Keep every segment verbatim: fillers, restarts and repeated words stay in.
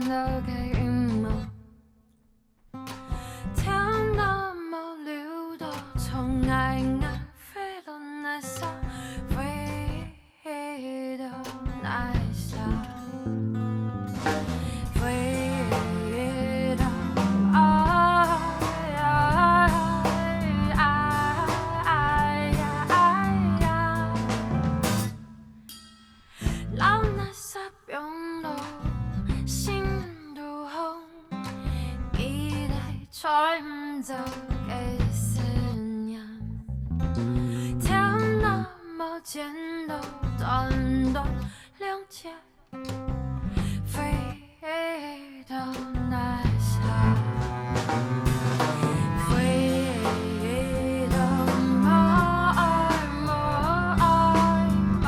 个陰謀，天都無留到，從愛愛飛到那啥，飛到那啥，飛到愛愛愛愛愛愛。 老那啥放落心肚項，一代揣毋著个思念。天那麼尖到短短兩截，飛 飛到哪裡去？飛到無愛，無愛，無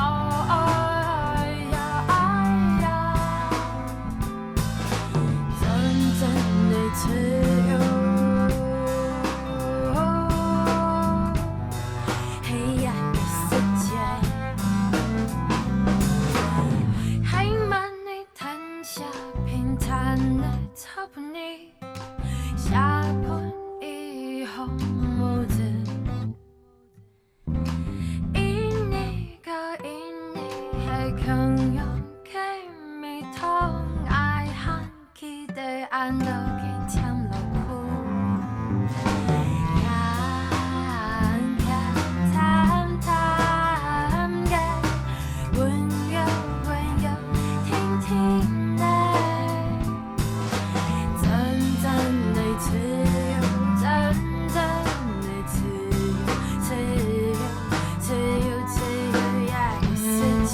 愛呀，愛呀。真正的自由，黑暗的世界，黑暗的 吞下平淡的草埔泥，寫分一項母子。一年个一年，係共樣个味道，愛恨 記得恁多个甜樂苦，鹹鹹淡淡个，溫柔溫柔，定定个，真正个自由，真正个自由，自由，自由，自由呀，个世界。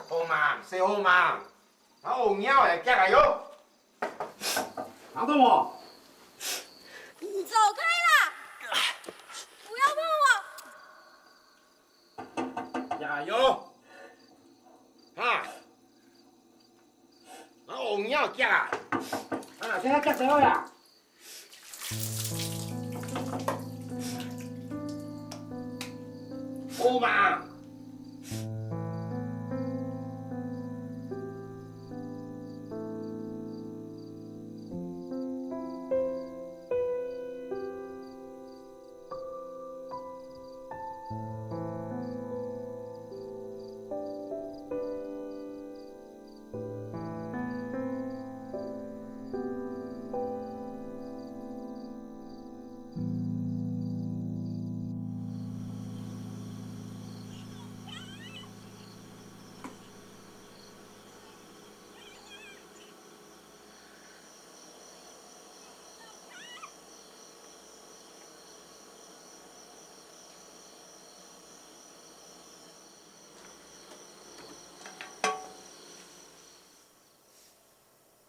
好嘛，細好嘛，那屙尿个，遽來喲！聽到無？你走開啦！不要碰我！ 呀喲！哈！啊，屙尿遽啊！啊，這下遽就好啦。好嘛！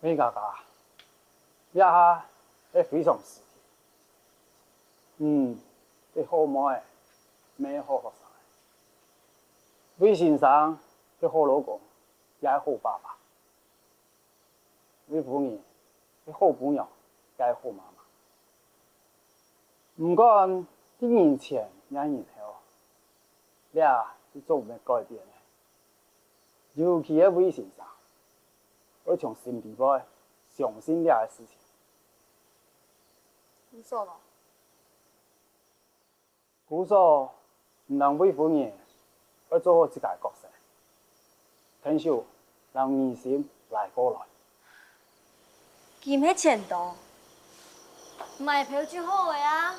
魏家家，這下係非常時期，嗯，係好妹仔，乜係好學生仔。魏先生係好老公，也係好爸爸。 魏夫人係好餔娘，也係好媽媽。毋管係人前也人後，這係做毋得改變个。尤其係魏先生，愛從心底背相信這个事情。你說麼？ 故所，你同魏夫人愛做好自家个角色，𢯭手同義心拉過來。佢毋係錢多，買票就好个啊。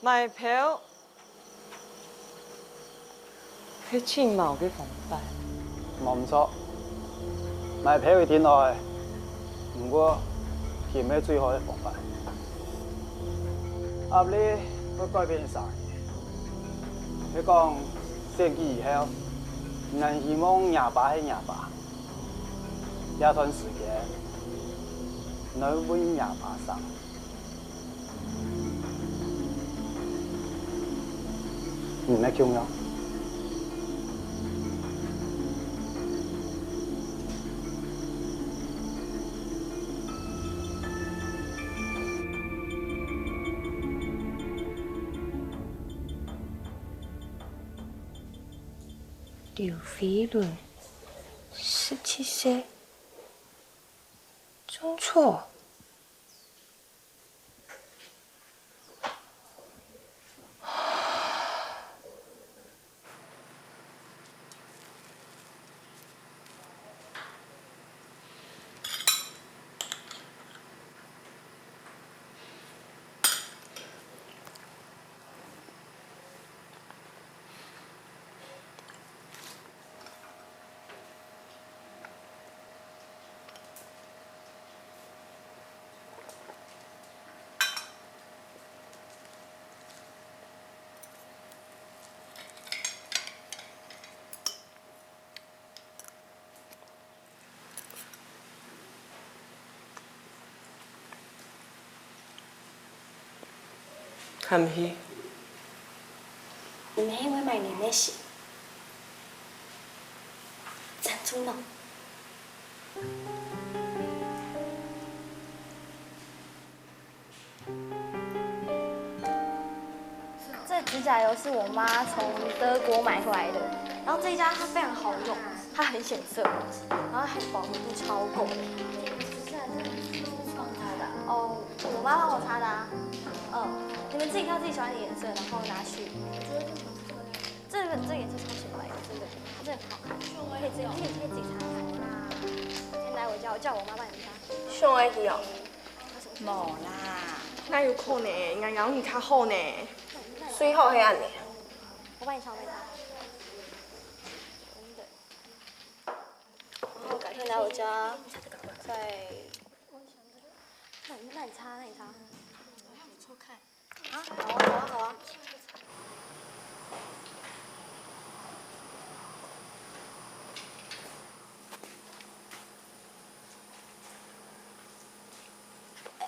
買票？ 係盡好个方法。無毋著，買票一定愛，毋過，佢毋係最好个方法。壓力會改變生理，係講選舉以後，你還希望若爸係若爸，這段時間，你會為若爸想。 你乜共樣。劉飛倫，十七歲，中輟。 看戲。你們係為麼个事？贊助呢？ 這指甲油是我媽從德國買回來的，然後這一家它非常好用，它很顯色，然後還保密度超夠的。哦，我媽幫我擦的啊。嗯，你們自己挑自己喜歡的顏色，然後拿去。這個這個顏色超顯白的，真的，它真的很好看。可以自己可以可以自己擦看看。先來我家，我叫我媽幫你們擦。上愛去哦。 無啦，哪有可能？𠊎摎你較好呢。最好係恁呢。我幫你敲杯茶。真的。然後改天來我家，再，那你那你擦，那你擦。我抽看。 啊，好啊，好啊，好啊。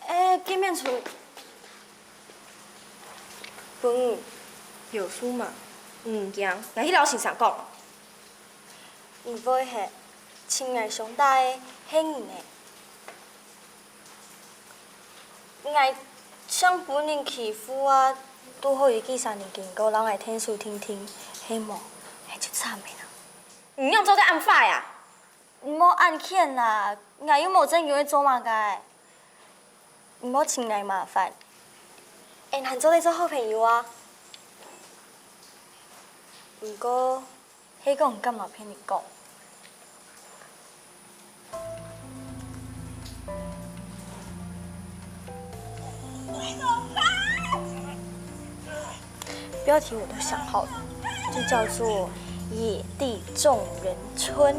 欸，見面處。分你。有事嗎？毋驚，𠊎去摎先生講。 你會係，尋𠊎相打个係你呢。𠊎想分人欺負啊，堵好有幾儕人經過，摎𠊎𢯭手𢯭𢯭，係無？𠊎就慘了啦。你仰做得恁壞啊？你莫恁譴啦，𠊎又無正經愛做麼个。 你莫尋𠊎麻煩。𠊎還做得做好朋友啊。毋過，係講你敢無騙人講？標題我都想好了，就叫做《野地眾人村》。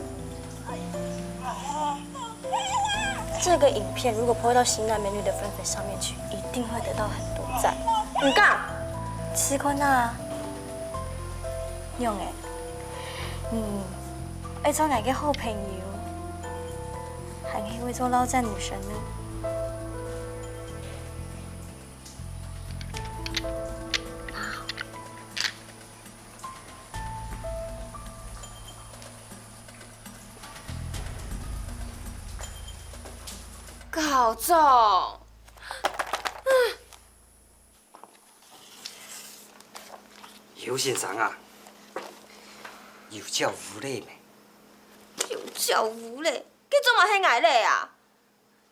這個影片如果po到型男美女的粉粉上面去，一定會得到很多讚。你講，試看啊，仰仔？嗯，愛做𠊎个好朋友，還係愛做落枕女神呢？ 校長，劉先生啊，有教無類咩？有教無類，該做麼係𠊎類啊？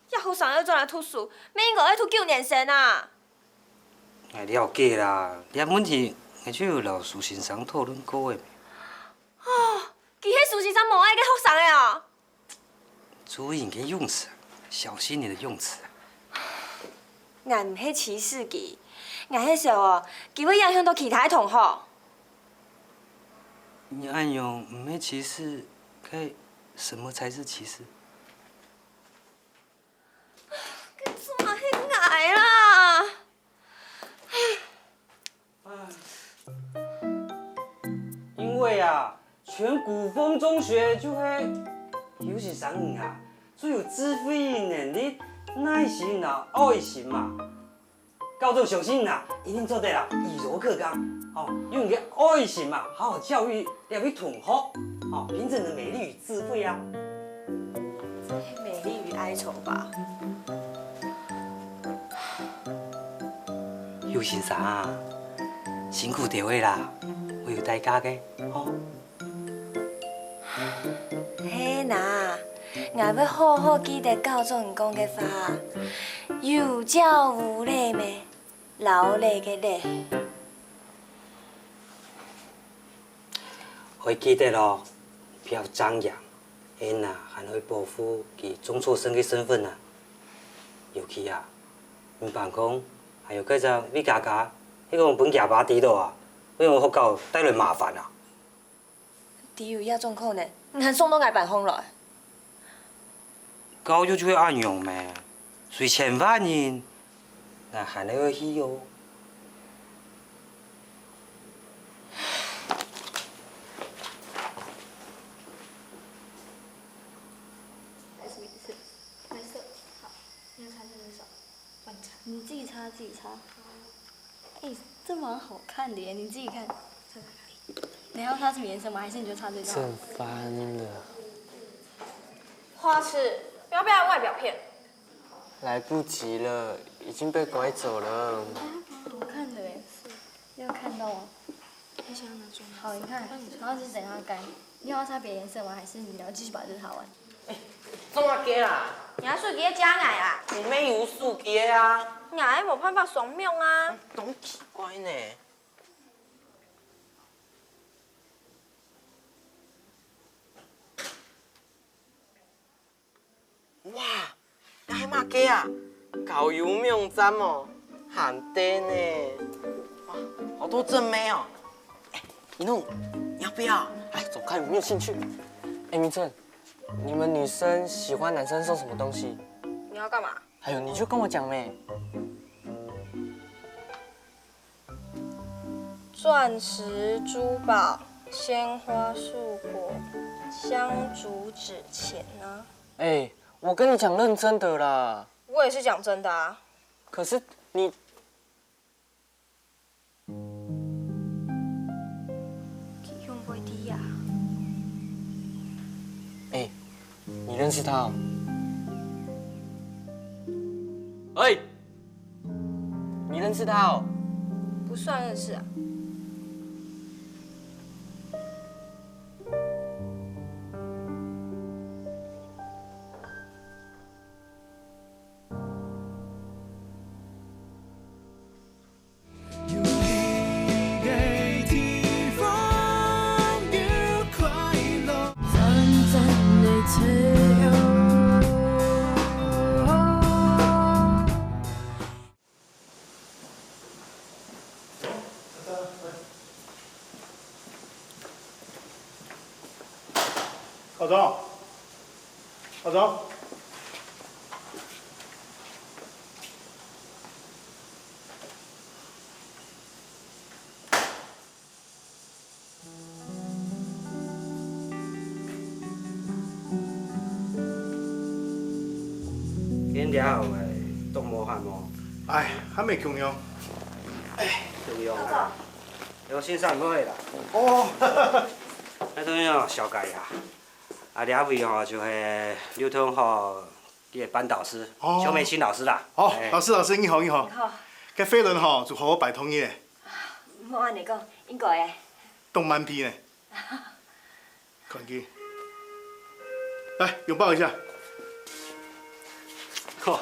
這學生愛轉來讀書，乜應該愛讀九年生啊！𠊎了解啦，這問題𠊎就有摎蘇先生討論過个。哦，佢係蘇先生無愛个學生仔哦！注意你个用詞，小心你的用詞啊！𠊎毋係歧視佢，𠊎係想哦，佢會影響到其他同學。你恁樣毋係歧視，該什麼才是歧視？ 該做麼係𠊎啦？因為啊，全古風中學就係劉先生你啊，最有智慧、能力、耐心啊、愛心嘛。 校長相信你啊，一定做得啊，以柔克剛。哦，用你个愛心啊，好好教育這位同學。哦，憑著你的美麗與智慧啊。這係美麗與哀愁吧？劉先生啊，辛苦兜仔啦，會有代價个，哦。，𠊎會好好記得校長講个話，有教無類咩，勞累个累。愛記得哦，毋好張揚，Anna還愛保護佢中輟生个身份啊。尤其啊，你辦公還有該隻V加加，你講分厥爸知到啊，會為學校帶來麻煩啊。 知有這種可能，你還送到𠊎辦公來？教育就係恁樣咩？隨千萬人，𠊎還係愛去哦。沒事，沒事，好，你要擦這隻手，幫你擦。你自己擦，自己擦。哎，這蠻好看的耶，你自己看。你要擦什麼顏色嗎？還是你就擦這個？這翻了。花痴，不要被他外表騙。來不及了，已經被拐走了。蠻好看的耶，你有看到嗎？你想要哪種？好，你看，然後是等它乾。你要擦別的顏色嗎？還是你要繼續把這個擦完？ 做麼个啊？你還手機仔借𠊎啊？你沒有手機仔啊？𠊎無辦法上網啊。當奇怪呢。哇，這係麼个啊？交友網站哦，還得呢。哇，好多正妹哦。哎，一諾，你要不要？哎，走開，我沒有興趣。哎，明正， 你們女生喜歡男生送什麼東西？你要幹嘛？哎呦，你就跟我講咩。鑽石、珠寶、鮮花、素果、香燭、紙錢啊。哎，我跟你講認真的啦。我也是講真的啊。可是你 佢會毋會知啊？哎，你認識他哦？哎，你認識他哦？不算認識啊。 有你个地方有快樂。校長，校長。 今日下晝个當無閒無？哎，還未共樣。哎，共樣啊。校長。有先生好啦。哦。哎，同學，紹介一下。啊，這位吼就係劉同學个班導師，哦。邱美心老師啦。哦，哎。老師，老師，你好，你好。你好。該飛輪吼，就好好拜託你咧。莫恁樣講，應該个。當蠻皮呢。 看佢。來，擁抱一下。好。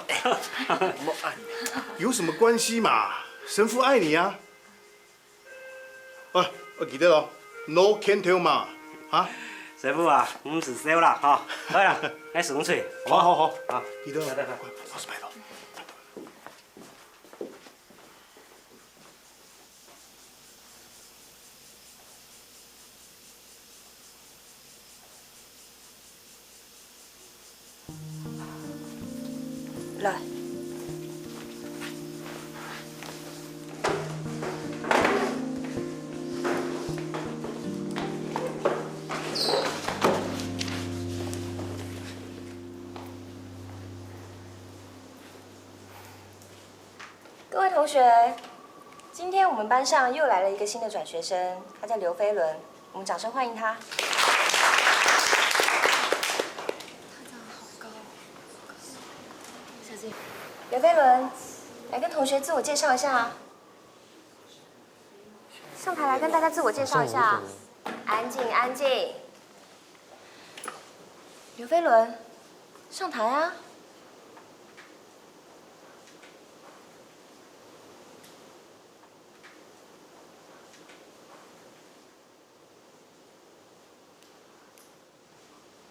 有什麼關係嘛？神父愛你啊。啊，要記得哦，no can tell嘛，啊？神父啊，毋使愁啦，吼。好啦，來，順水，好不好？好，好，好。好。記得哦。來，來，來。快，快，快，快。 來。各位同學，今天我們班上又來了一個新的轉學生，他叫劉飛倫，我們掌聲歡迎他。他長得好高哦。小心。劉飛倫，來跟同學自我介紹一下啊。上台來跟大家自我介紹一下啊。安靜，安靜。劉飛倫，上台啊。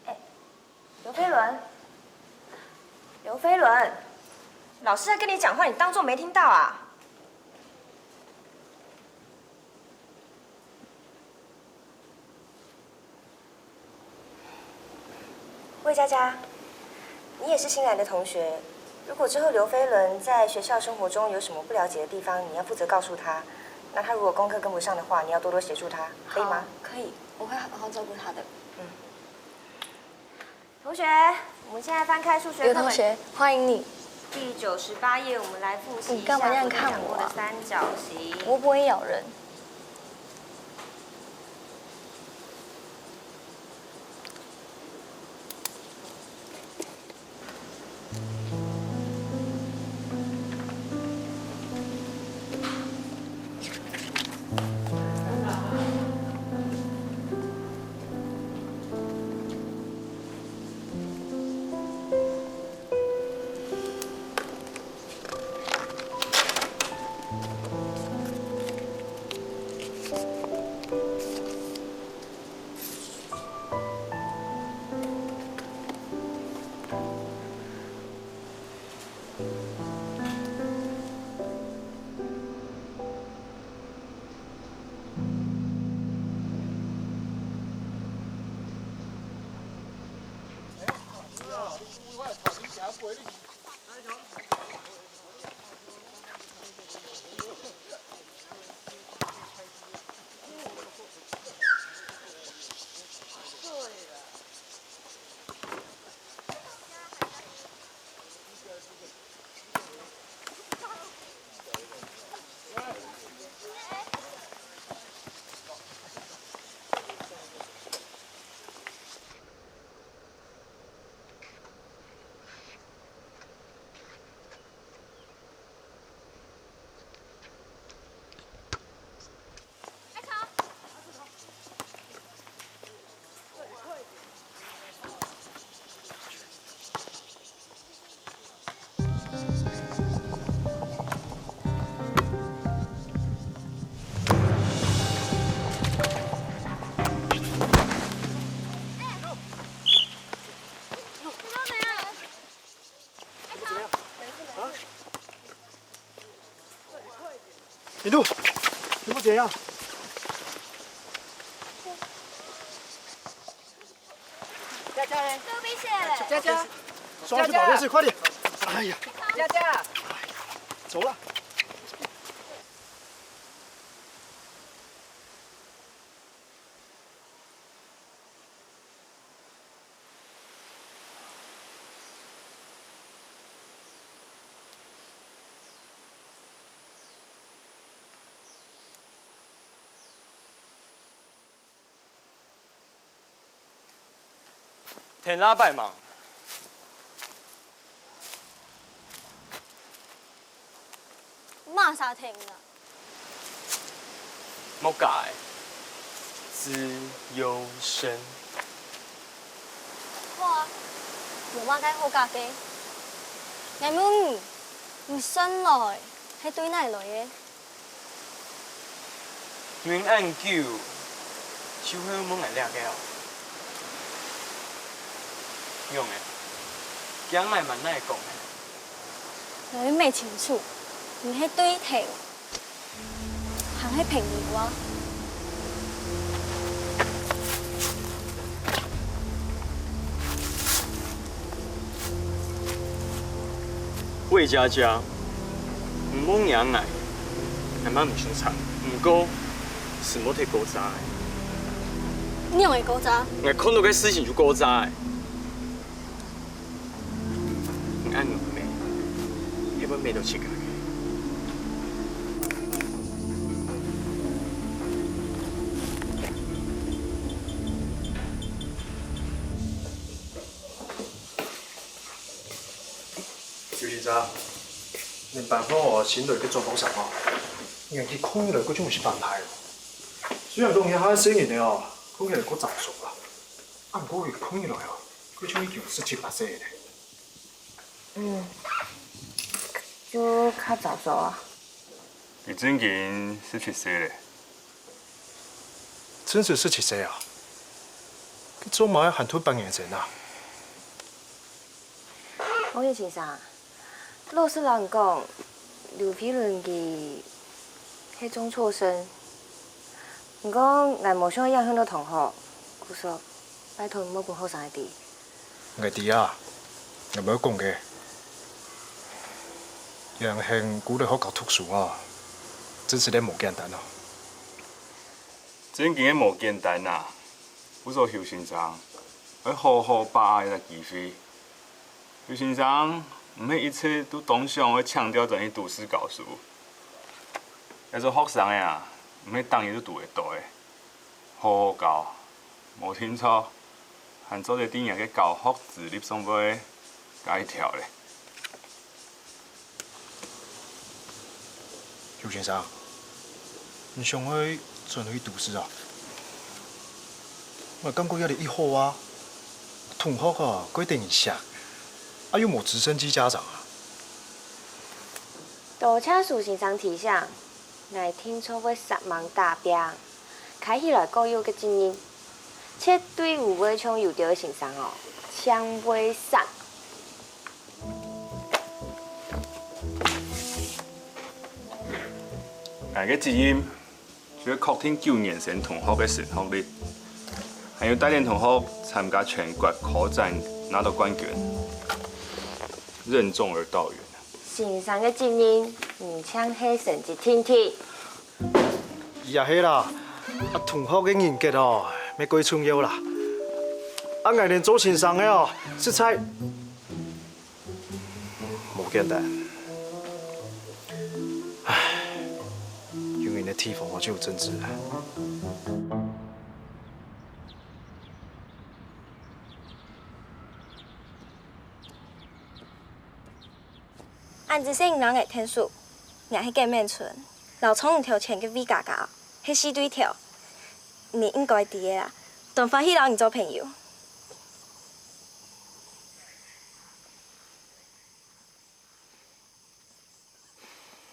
哎，刘飞轮，刘飞轮，老师在跟你讲话，你当作没听到啊？ 魏佳佳，你也是新来的同学，如果之后刘飞轮在学校生活中有什么不了解的地方，你要负责告诉他。那他如果功课跟不上的话，你要多多协助他，可以吗？好，可以，我会好好照顾他的。同学，我们现在翻开数学课本刘同学，欢迎你。第九十八页，我们来复习一下你干嘛这样看我啊昨天讲过的三角形。我不会咬人。你录，你不怎样？佳佳嘞？都没事了。佳佳，刷去保健室，快点！哎呀，佳佳，走了。天老伯忙，嘛啥停啊？莫改，資優生。好啊，無麼个好教个。𠊎問你，你算來係對哪來个？ 忍恁久，就係無愛了解哦。仰仔？驚𠊎蠻哪講个？𠊎毋清楚，你係對頭，還係朋友啊？ 魏佳佳，毋好惹𠊎，𠊎嘛毋想吵，毋過，係無忒過早个。你仰會過早？𠊎看到个事情就過早个。你恁樣罵，係會罵到自家个。 劉先生，恁辦好新來个總舖衫哦，𠊎去看起來，佢就毋係半歹哦。雖然講佢還細人仔哦，看起來較成熟啦，啊毋過佢看起來哦，佢就已經十七八歲咧。嗯，就較早熟啊。你正經十七歲咧？正經十七歲啊？佢做麼个還讀八年生啊？王爺先生，老實摎你講，劉飛倫佢係中輟生。毋過𠊎無想影響到同學，故所拜託你莫分學生仔知。 𠊎知啊，𠊎無講个。這下還過來學校讀書啊，真實个無簡單啊。正經个無簡單啊，故所邱先生愛好好把握這个機會。邱先生毋係一直都當想愛請調轉去都市教書，愛做學生个啊，毋係逐日都堵會著个。 好好教，無定著，還做得在若个教學資歷上背加一條咧。邱先生，你想愛轉去都市啊？𠊎感覺這裡已好啊，同學啊，蓋得人惜，啊又無直升機家長啊。多謝蘇先生提醒，𠊎定著會煞猛打拚。 開起來各有个責任，絕對毋會像有兜个先生哦，淨會煞。𠊎个責任就係確定九年生同學个升學率，還有帶領同學參加全國科展拿到冠軍，任重而道遠。先生个責任，毋淨係成績定定。 也係啦，啊同學个人格哦，乜蓋重要啦。啊𠊎等做先生个哦，實在無簡單。唉，有人个地方哦就有正直。 恁仔細你摎𠊎𢯭手，𠊎係簡明春，摎著你頭前个魏嘉嘉係死對頭。你應該知个啦，當歡喜摎你做朋友。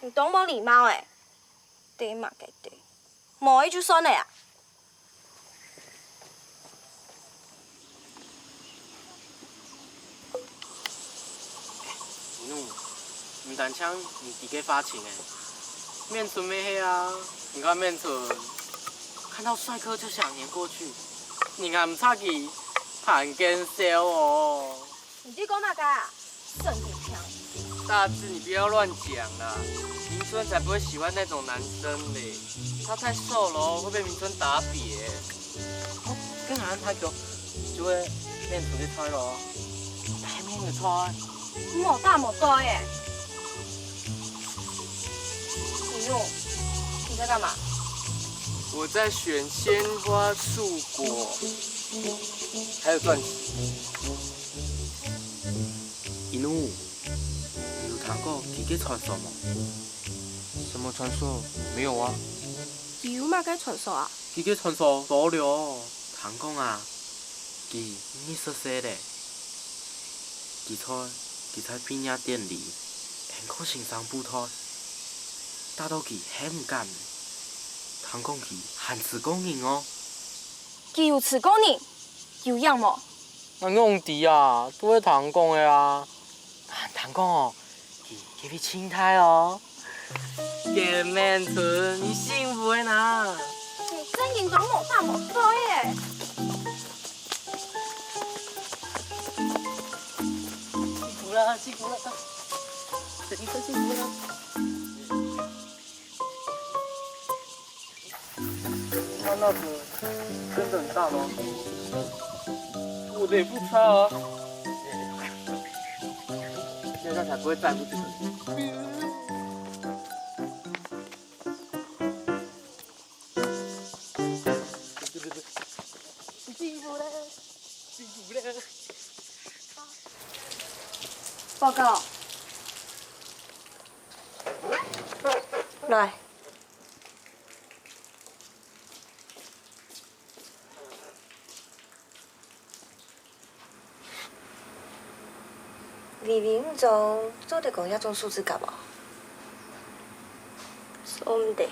你當無禮貌欸！對麼个對？無愛就算了啊！ 你毋單淨你知个花情欸，明春乜係啊，你看明春，看到帥哥就想黏過去，你還毋差佢還見笑哦。 你在講麼个啊？神經病！大志，你不要亂講啦，明春才不會喜歡那種男生嘞，他太瘦了，會被明春打扁。哦，跟俺太久，就會變成這菜咯，還沒有菜。莫打莫對欸！你喲，你在幹嘛？我在選鮮花、素果，還有鑽石。 一奴，你有聽過佢个傳說無？什麼傳說？沒有啊。佢有麼个傳說啊？佢个傳說多了，聽講啊，佢二十歲咧，佢在佢在畢業典禮，喊過先生布袋，打到佢喊毋敢。聽講佢還試過人哦。佢有試過人？有影無？ 𠊎仰知啊，都係聽講个啊。聽講哦，佢佢會盡大哦。簡明春，你幸福个哪！你正經當無膽無嘴欸！辛苦了，辛苦了，等一下辛苦了。 那那个真的很大吗？我的也不差啊。这样才不会载不起。对对对，辛苦了，辛苦了。报告。来。微微毋中，做得講這種素質甲哦？做毋得。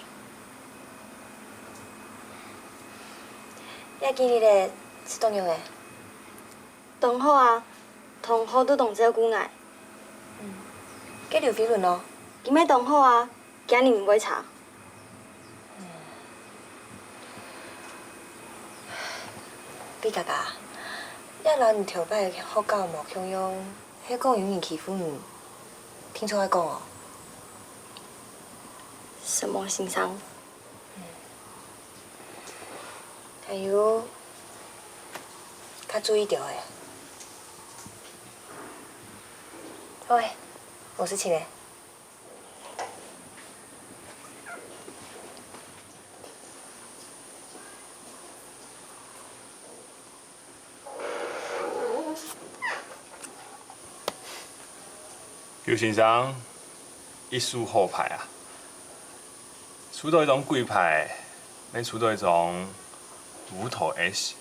這幾日仔，係當樣仔？當好啊，同學都當照顧𠊎。嗯，該劉飛倫呢？佢乜當好啊， 今日毋會差。飛哥哥，這摎你頭擺學校無共樣，係講有人欺負你，定著愛講哦。什麼先生？還有，較注意兜仔。好欸，無事情咧。 劉先生，一手好牌啊！抽著一張鬼牌，乜抽著一張烏桃X。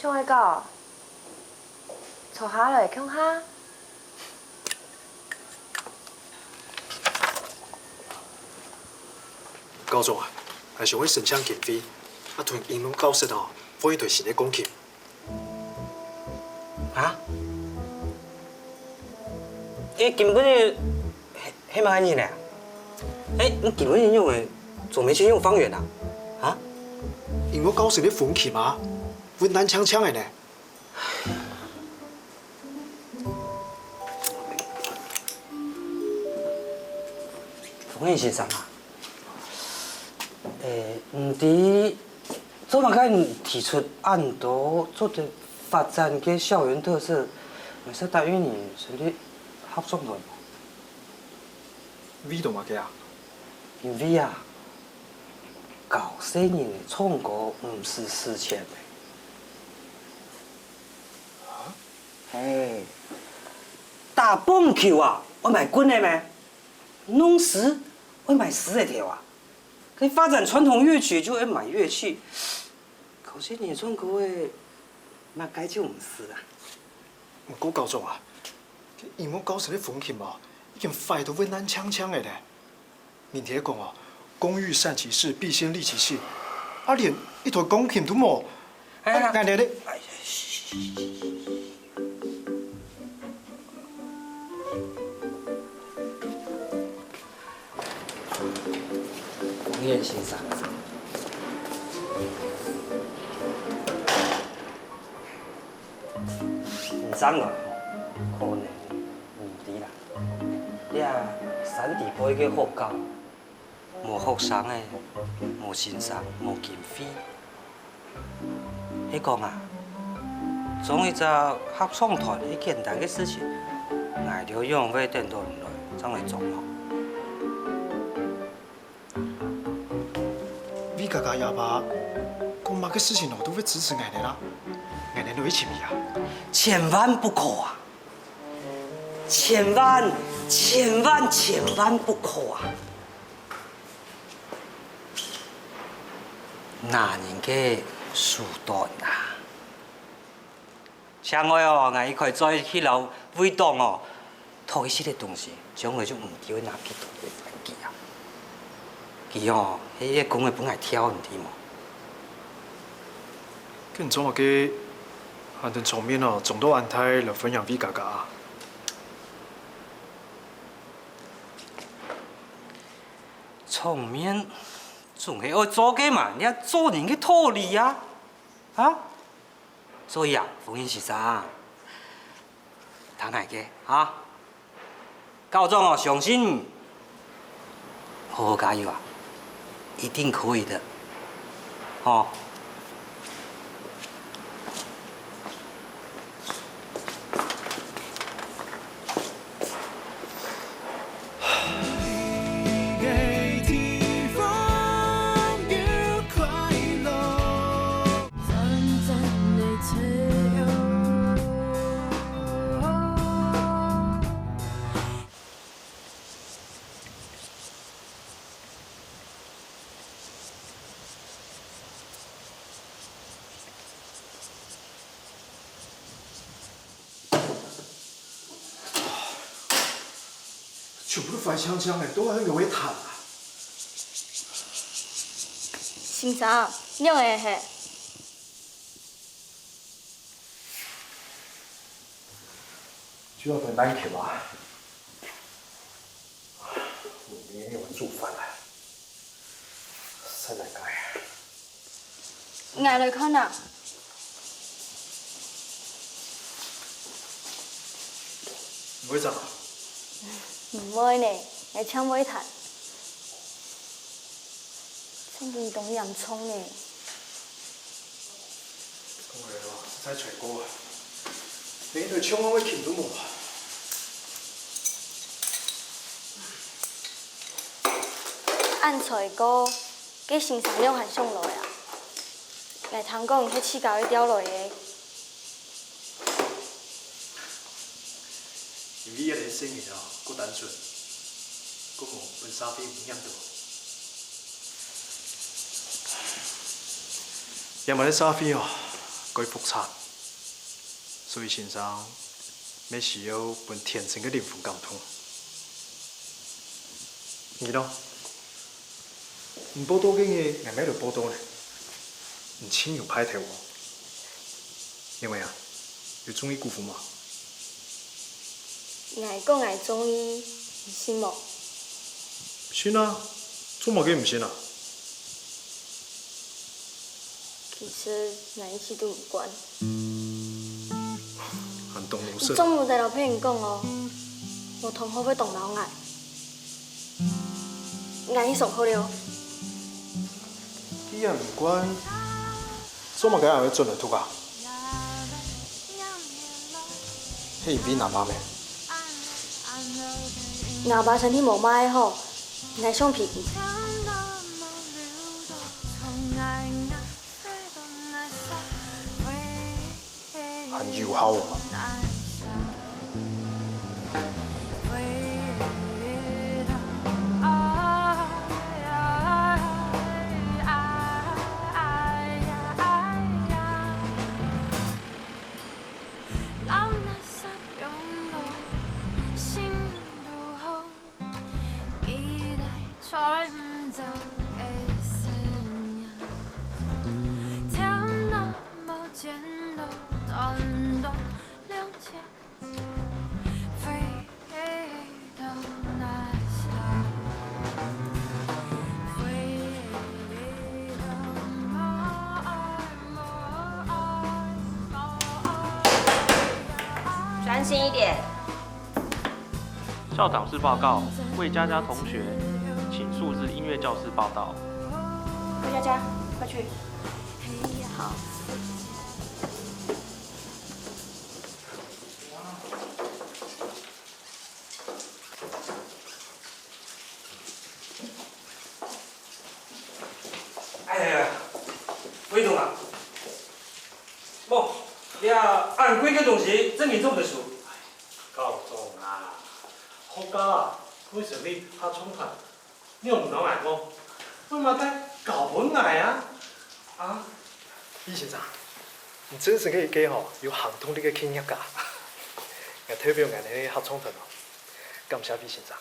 想愛搞？ 坐下來共下。校長啊，𠊎想愛申請經費，啊同英文教室哦，放一台新个鋼琴。啊？你根本就係，係麼人呢？欸，你根本就用个，做麼个用方圓啊？啊？英文教室个風琴啊，溫暖強強个呢。 風雲先生啊，欸，毋知做麼个你提出恁多做得發展个校園特色，𠊎識答應你成立合唱團無？為著麼个啊？因為啊，教細人仔唱歌毋使使錢个。 欸，打棒球啊，愛買棍仔咩？弄獅，愛買獅仔頭啊。該發展傳統樂曲就愛買樂器。教細人唱歌仔，麼个就毋使啊。毋過校長啊，該英文教室个風琴哦，已經壞到會爛淨淨个咧。 人聽講哦，工欲善其事，必先利其器。啊，連一台鋼琴都無，哎呀，啊，𠊎等咧，哎呀，噓，噓，噓。王燕先生，你這樣啊，可能毋對啦。 這山地背个學校，無學生仔，無先生，無經費。係講啊，裝一隻合唱團係簡單个事情，𠊎兜仰會等到你來，正來裝哦。 V哥哥阿爸講麼个事情哦，都會支持𠊎等啦，𠊎等都會盡力啊。千萬不可啊！千萬、千萬、千萬不可啊！拿人个手段啊！ 請愛哦，𠊎一開嘴去摎衛東哦，討一息仔東西，將來就毋知愛拿幾多來還佢啊。佢哦，係一个工个分𠊎跳，你知無？該你做麼个還等場面哦，裝到恁大來分享V哥哥啊？場面總係愛做个嘛，你愛做人个道理啊，啊？ 所以啊，鳳英先生，聽𠊎个啊，校長哦，相信你，好好加油啊，一定可以的，吼。全部都壞淨淨个，都還有位談啊！先生，仰仔係？就愛分難求啊！我明天要煮飯了，實在該。 𠊎來看啊。毋會髒啊？毋會呢，𠊎淨會彈。真个當嚴重呢。講个話實在吹過啊，連一對唱歌个琴都無啊。恁吹過， 該先生仰還想來啊？𠊎聽講係自家愛調來个。因為這個細人啊，過單純，過無分社會污染到。這滿个社會哦，過複雜，所以先生乜需要分天生个靈魂感動。你呢？ 你報到个日，𠊎乜來報到呢。你盡有派頭哦。仰仔啊，有中意姑父無？𠊎講𠊎中意，你信無？信啊，做麼个毋信啊？其實𠊎一直都毋慣。 還當老實。你總毋得摎別人講哦，無同學會當惱𠊎。𠊎去上課了。你也毋慣，做麼个還會轉來讀啊？係因為𠊎爸咩？𠊎爸身體無麼个好，𠊎想陪佢。 還有效哦。專心一點。 校长室报告，魏佳佳同学，请速至音乐教室报到。魏佳佳，快去。好。哎呀，偉東啊，無，這恁貴个東西，正經做毋得收。 校長啊，學校啊，為著你合唱團，你又毋摎𠊎講，為麼个交分𠊎啊？啊？李先生，你真係一個吼有行動力个企業家。𠊎代表𠊎等个合唱團哦，感謝李先生。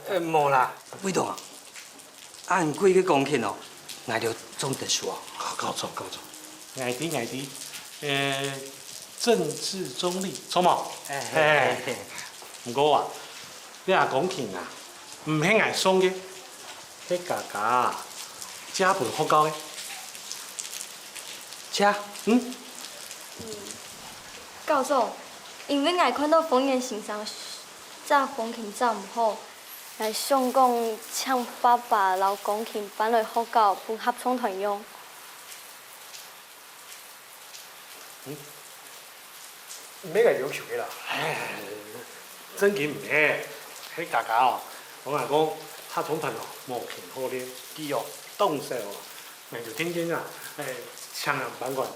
呃，無啦，偉東啊， 恁貴个鋼琴哦，𠊎兜總得收哦。校長，校長，𠊎知，𠊎知，呃，政治中立，著無？嘿，嘿，嘿，嘿。毋過啊，這下鋼琴啊，毋係𠊎送个，係佳佳啊，借分學校个。借？嗯。校長，因為𠊎看著豐原先生借鋼琴借毋好， 𠊎想講請爸爸摎鋼琴搬來學校分合唱團用。嗯？毋係𠊎要求个啦。唉，正經毋係，係佳佳哦，同𠊎講合唱團哦，無琴好練，佢哦，當愁哦，𠊎就定定啊，唉，請人搬過來。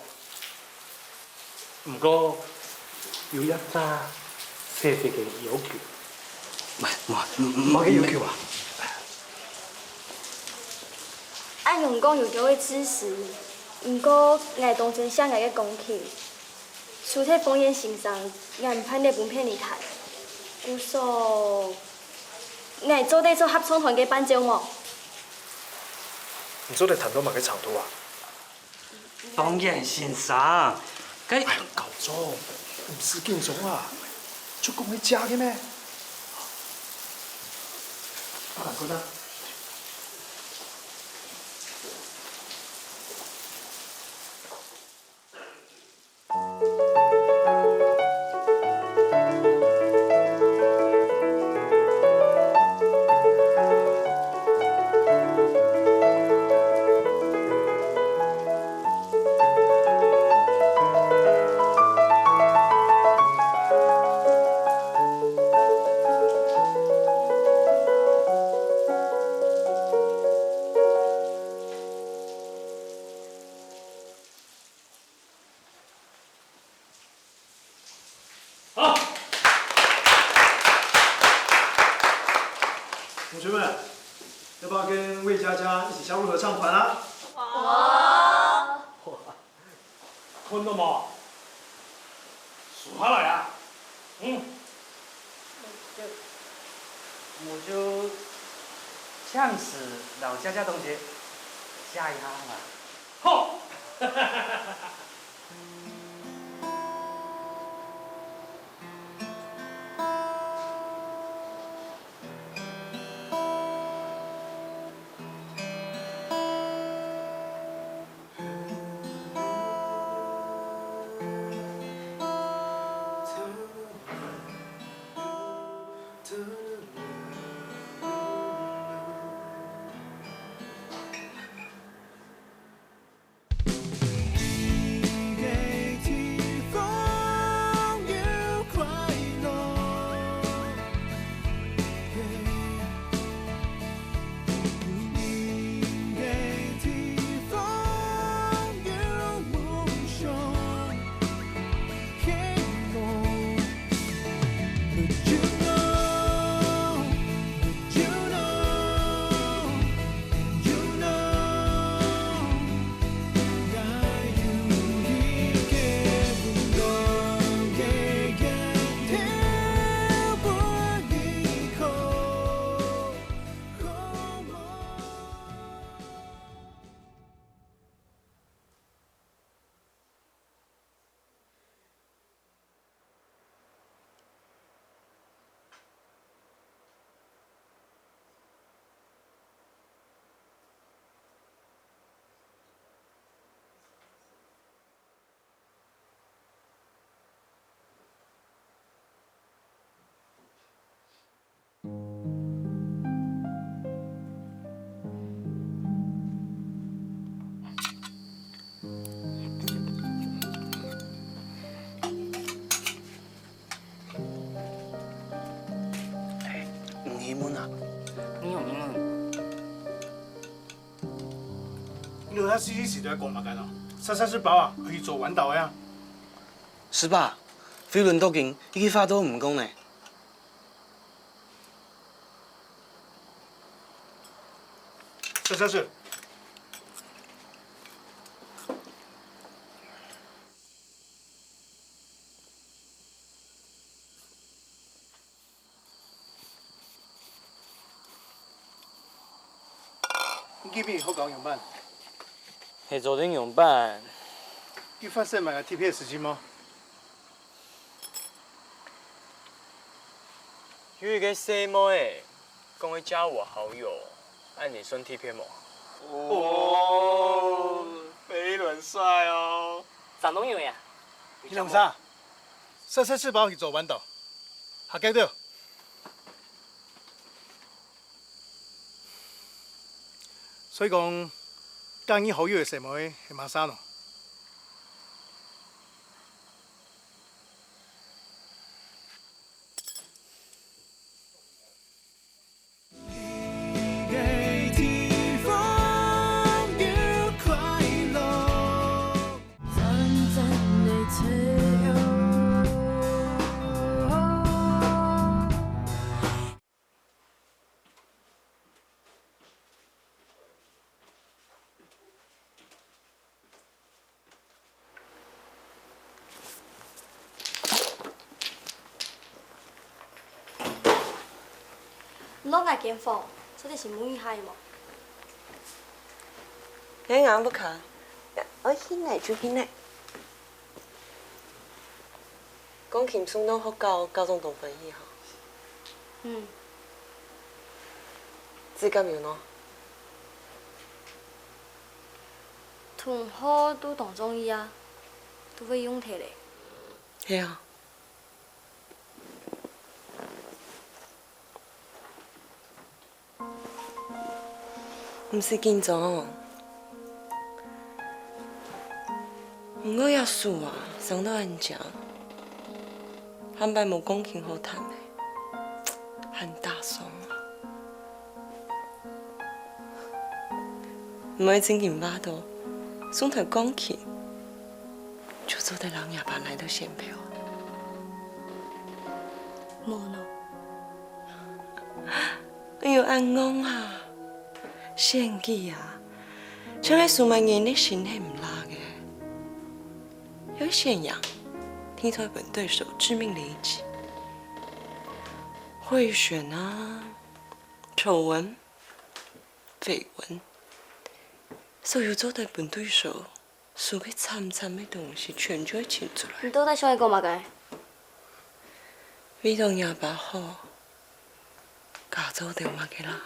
毋過有一隻細細个要求。無，無，無个要求啊？恁樣講有兜仔自私，毋過𠊎當真惜𠊎个鋼琴，除忒豐原先生，𠊎毋盼得分別人彈。故所， 𠊎做得做合唱團个伴奏無？你做得彈到麼个程度啊？當然，先生，該，哎呀，校長，毋使緊張啊，就講會借个咩？啊，過來。 好。同學們，要不要跟魏佳佳一起加入合唱團啊？好。看到無？坐下來啊！嗯。就，𠊎就請示老佳佳同學，借一下好無？ 好。哎，你問啊？你有問？你留下細細時都在講麼个呢？煞煞食飽啊，愛去做彎道个啊！是吧？飛輪都緊，一句話都毋講呢。 是是是。你今晡日學校仰般？係做得仰般？有發生麼个特別个事情無？ 有一個細妹仔，講愛加我好友，恁呢算特別無？哦，飛輪帥哦！張東勇呀，你兩儕，煞煞食飽去做彎道，下屆到。所以講，加你好友个細妹係麼儕呢？來𠊎間房，做得先問一下無？𠊎仰毋敢，愛去哪就去哪。鋼琴送到學校，校長當歡喜哈。嗯。指甲油呢？同學都當中意啊，都會用忒咧。係啊。 毋使緊張哦。毋過這手啊，傷到恁靚，下擺無鋼琴好彈咧，還打爽啊！毋會正經話到，送台鋼琴，就做得摎若爸來到選票啊！無呢。 哎喲，恁戇啊！選舉啊，像係輸麼人个心係毋罅个。愛選贏，定著愛分對手致命利己。賄選啊，醜聞、緋聞，所有做得分對手 輸个慘慘个東西全就會尋出來。你到底想愛講麼个？為著若爸好，假做兜麼个啦？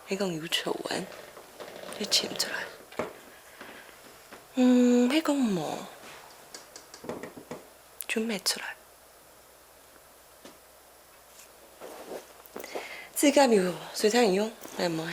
係講有醜聞，就尋出來。嗯，係講無，就搣出來。 指甲油隨在你用，來摸。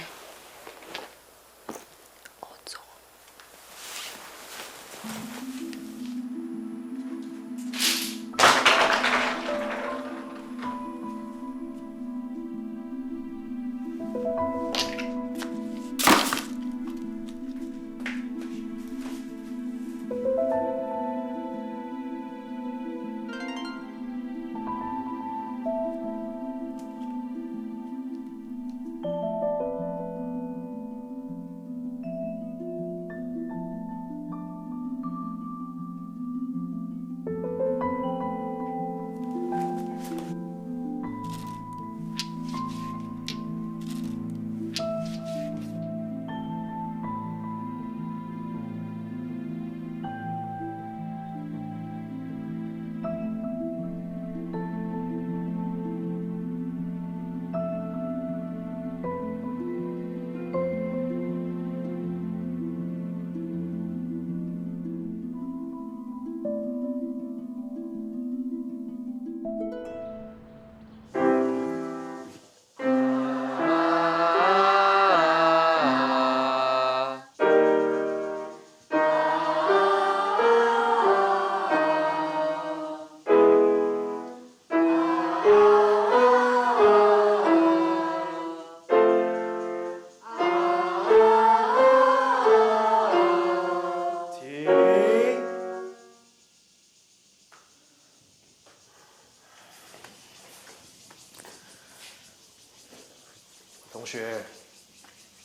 同学，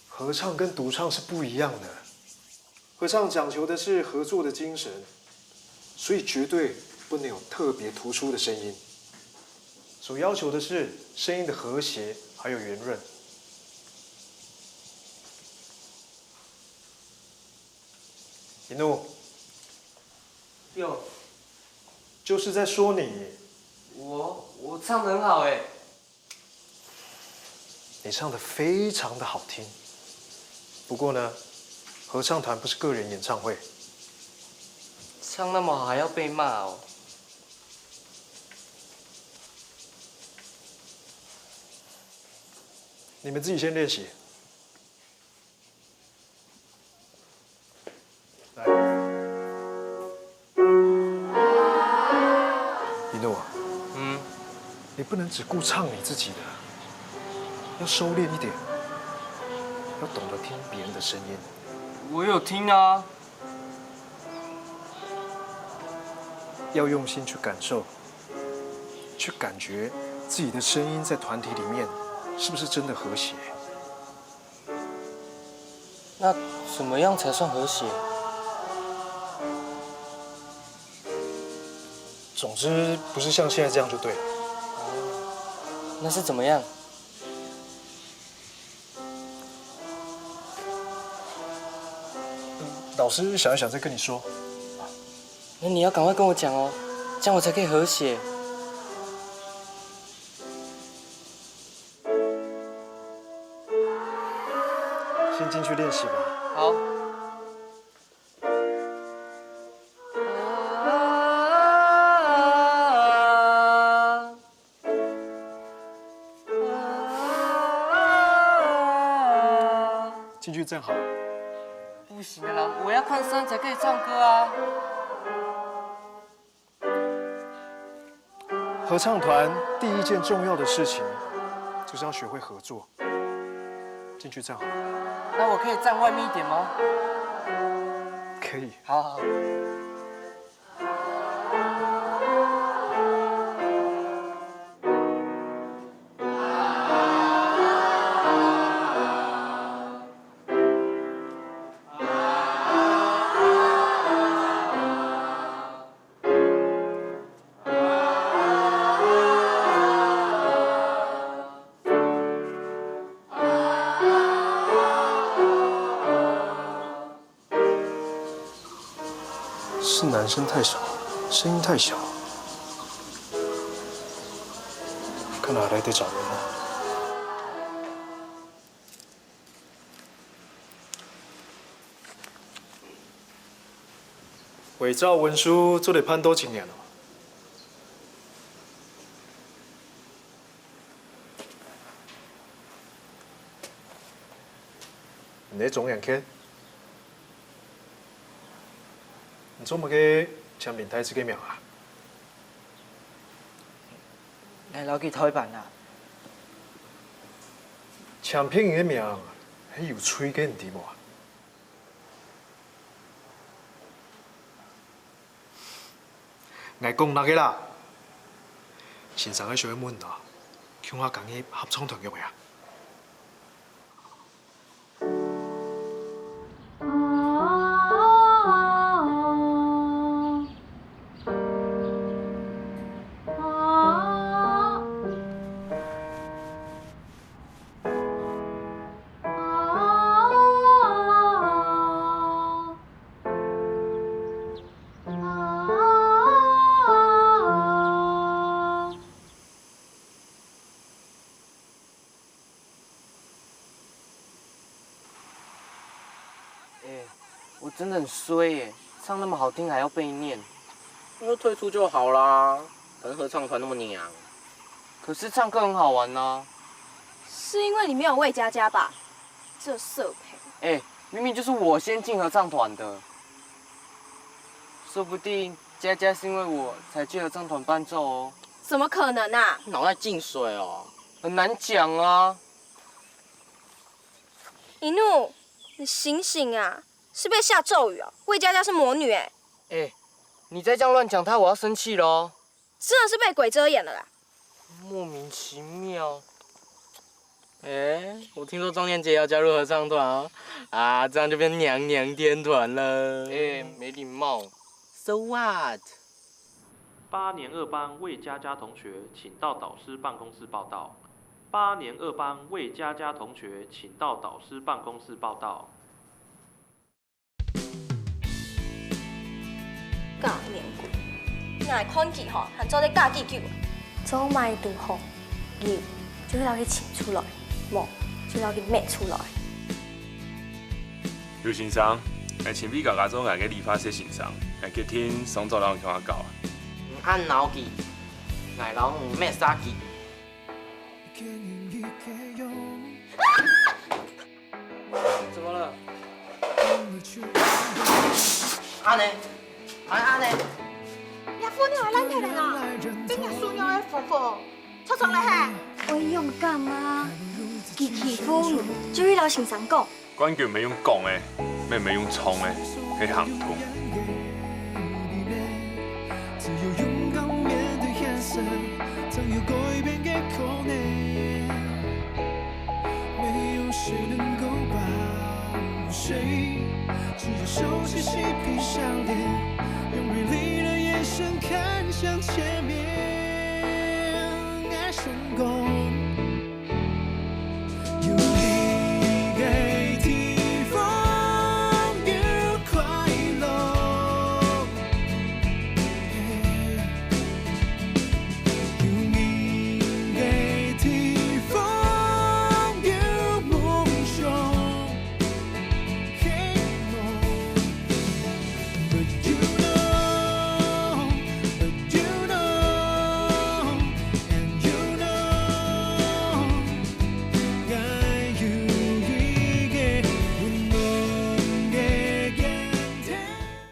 合唱跟独唱是不一样的。合唱讲求的是合作的精神，所以绝对不能有特别突出的声音。所要求的是声音的和谐还有圆润。一怒，有，就是在说你。我我唱得很好哎。 你唱得非常的好听。不过呢，合唱团不是个人演唱会。唱那么好还要被骂哦？你们自己先练习。 来。一怒啊，嗯，你不能只顾唱你自己的，要收敛一点，要懂得听别人的声音。我有听啊。要用心去感受，去感觉自己的声音在团体里面是不是真的和谐。 那怎么样才算和谐？总之，不是像现在这样就对了。那是怎么样？老师想一想再跟你说。那你要赶快跟我讲哦，这样我才可以和解。先进去练习吧。好。进去站好。不行啦，我要看山才可以唱歌啊。合唱团第一件重要的事情，就是要学会合作。进去站好。那我可以站外面一点吗？可以。好好好。是男生太少，声音太小。看来还得找人啊。伪造文书做得判多少年哦？ 你个中元节，你做麼个簽名大使个名啊？來老去台版啦。簽別人个名係有罪个，你知無啊？ 𠊎講哪个啦？先生个小妹問啊，共下加入合唱團个未啊？哎，我真的很衰耶，唱那么好听还要被念。那就退出就好啦，反正合唱团那么娘。可是唱歌很好玩呢。是因为你没有魏佳佳吧？这色胚。哎，明明就是我先进合唱团的，说不定佳佳是因为我才去合唱团伴奏哦。怎么可能啊？脑袋进水哦。很难讲啊。一怒，你醒醒啊！是被下咒语哦？魏佳佳是魔女哎。哎，你再这样乱讲她，我要生气了哦。真的是被鬼遮眼了啦。莫名其妙。哎，我听说中元节要加入合唱团哦，啊，这样就变娘娘天团了。哎，没礼貌。 So what？八年二班魏佳佳同学，请到导师办公室报到。八年二班魏佳佳同学，请到导师办公室报到。教练句，𠊎看佢吼，還做得教幾久。做麼都好，有就摎佢尋出來，無就摎佢搣出來。劉先生，𠊎請你加加做𠊎个理髮師先生，𠊎決定上晝摎你共下教。你恁惱佢，𠊎摎你搣殺佢。怎麼了？恁呢，還恁呢。這餔娘還爛忒了啦！真正輸尿个夫婦，臭臭了嘿！我勇敢啊！佢欺負你，就去摎先生講。冠軍毋係用講个，乜毋係用唱个，係行動。只有勇敢面對現實，才有改變的可能。沒有誰能夠保護誰，只有手起氣閉上臉，用美麗的眼神看向前面。愛成功。